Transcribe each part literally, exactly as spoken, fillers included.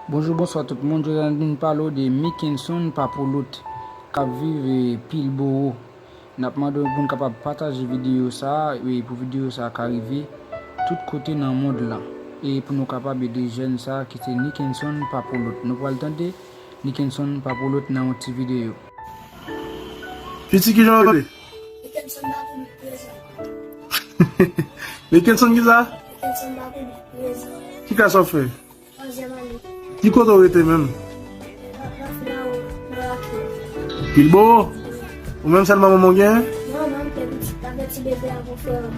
Bonjou, bonswa tout moun. Jodi a nou vin pale w de Mickenson Papoulot k ap viv, e, Pilbowo. N ap mande w pou n kapab pataje videyo sa a, e pou videyo sa a ka rive tout kote nan mond lan. E pou nou kapab ede jèn sa a ki se Mickenson Papoulot. Nou pral tande Mickenson Papoulot nan yon ti videyo. Piti, kijan w rele? Mickenson Papoulot prezan. Mickenson ki sa? Mickenson Papoulot prezan. Ki klas w ap fè? Twazyèm ane. Ki kote w rete menm? Nan, nan Filao, nan Laki. Pilbowo? Ou menm sèlman manman w gen? Non, manman m gen pitit, avèk ti bebe a pou frè a.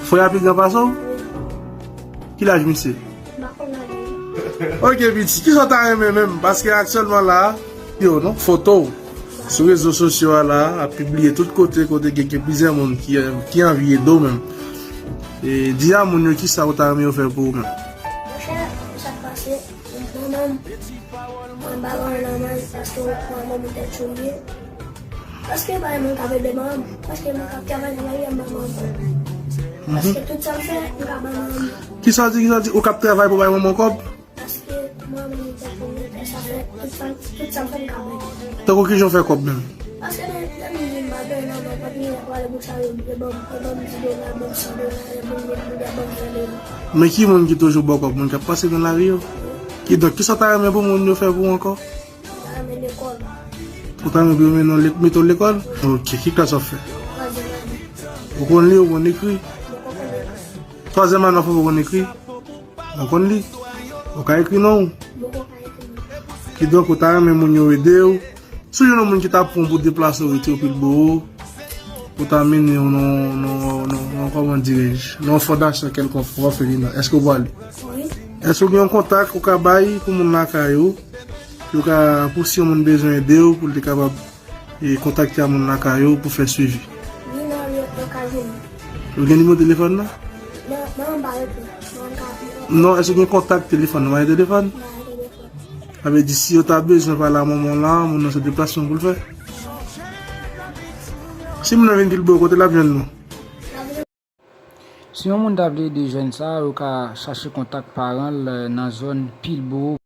Frè a pi gran pase w? Wi. Ki laj misye? M pa konn laj li. Ok, piti. Kisa w ta renmen menm? Paske aktyèlman la, yo, non, foto w sou rezo sosyo a la, ap pibliye tout kote, kote gen, gen plizyè moun ki, ki anvi ede w menm. E, di a moun yo kisa w ta renmen yo fè pou ou menm. Monchè, sa k pase, manman m, mwen pa gen nan men, paske manman m tèt chonye. Paske pa yon moun k ap ede manman m, paske mwen k ap travay nan lari a, manman m. Paske tout sa m fè, m ka bay manman m. Kisa w di, kisa w di? Ou k ap travay pou bay manman w kòb? Paske mwen, mwen, mwen, mwen, sa fè, tout sa, tout sa m fè, m ka bay. Tankou kijan w fè kòb menm? Paske nan, nan mizin, m pa gen nan men, pa gen nan pale pou sa, yo, yo ban m, yo ban m di dola, ban m san dola, yo ban m mil dola, ban m san dola. Men ki moun ki toujou ba w kòb? Moun k ap pase nan lari yo? Kidonk, kisa w ta renmen pou moun yo fè pou ou ankò? M ta renmen lekòl. Ou ta renmen pou yo mennen w lek-, mete w lekòl? Ok, ki klas w ap fè? Twazyèm ane. Ou konn li, ou konn ekri? Mwen konn ekri. Twazyèm ane w ap fè, ou konn ekri? Ou konn li? Ou ka ekri non? Mwen konn ekri non. Kidonk, ou ta renmen moun yo ede w? Si w jwenn yon moun ki ta pran w pou deplase w rete Pilbowo, pou ta mennen w nan, nan, nan, nan, kòman dirais-je, nan yon fondasyon kèlkonk pou òfelina. Èske w pwale? Wi. Èske w gen yon kontak ou ka bay pou moun lakay ou? Yo ka, pou si yon moun bezwen ede w, pou l te kapab, e, kontakte a moun lakay ou pou fè swivi. Wi, non, yo, yo ka vini. Ou gen nimewo telefòn nan? Non, non, m pa rete. Non, m ka. Non, èske w gen kontak telefòn nan? Ou pa gen telefòn? M pa gen telefòn. Sa vle di, si yo ta bezwen pale a manman w la, moun nan se deplasman pou l fè. Si moun nan vin Pilbowo, kote l ap jwenn nou? Si yon moun ta vle ede jèn sa a, yo ka chache kontak paran l nan zòn Pilbowo.